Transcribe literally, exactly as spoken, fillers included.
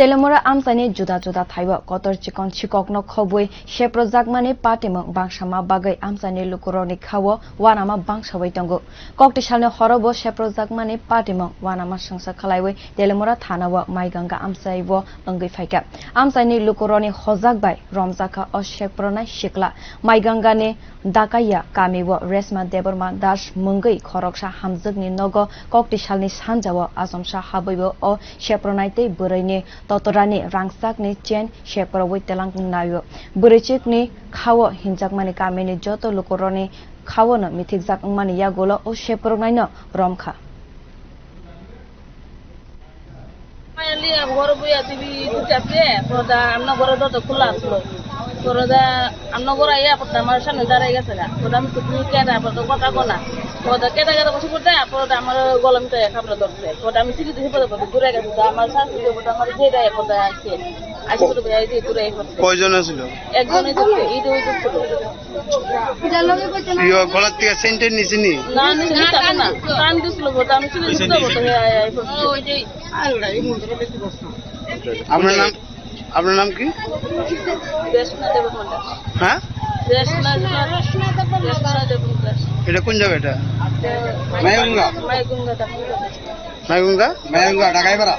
Telemura amchaini juda juda thaio kotor chikon chikokno khobwi seprojakmani patimung bangsa ma bagwi amchaini lukurokni khao uanama bangsawi tongo. Koktisalni horobo seprojakmani patimung uanama sengsa khlaiwi Telemura thanao Maiganga amchaibo wngwi phaikha. Amchaini lukurokni hojak bai romjakha o sepronai sikla. Maigangani Dakaiya kamio Resma Debbarma Das mungwi khoroksa hamjwkni nogo koktisalni sanjao achomsa habwibo o sepronai tei bwrwini totorani rangchakni chain seprowi telang naio. Bwrwichikni khao hinjakmani kamini joto lukurokni khaono mithikjak wngmani yagulo o sepronaino romkha. Finally, আমি ঘরে বইয়া টিভি দেখতে আছে, পর্দা আমরা ঘরে দরজা খোলা আসলো। পর্দা আমরা ঘরে আইয়া পর্দা আমার সামনে দাঁড়াই গেছে গা। পর্দা আমি তুমি কেডা, পর্দা কথা কো না। পর্দা কেডা কেডা বসে পড়তে, পর্দা আমার গলা মিটাই খাবার ধরছে। পর্দা আমি টিভি দেখে পর্দা পর্দা ঘুরে গেছে, তো আমার শাশুড়ি পর্দা আমার যে দেয় পর্দা আসছে। আসে পর্দা বইয়া এই যে ঘুরে এই পড়ছে। কয়জন আছিল? একজনই দেখছে, এই যে ওই দেখছিল। ইয়ো, গলার থেকে সেন্টের নিচে নি? না, নিচে নিচে না। টান দিছিল বলতে আমি চলে যেতে বলতে, হ্যাঁ, হ্যাঁ, হ্যাঁ। আপনার নাম, আপনার নাম কি? দেশনা দেবকুমার দাস। হ্যাঁ? দেশনা, দেশনা দেবকুমার দাস। এটা কোন জায়গা এটা? মায়াগুঙ্গা। মায়াগুঙ্গা দাস। মায়াগুঙ্গা? মায়াগুঙ্গা, ঢাকাইপাড়া।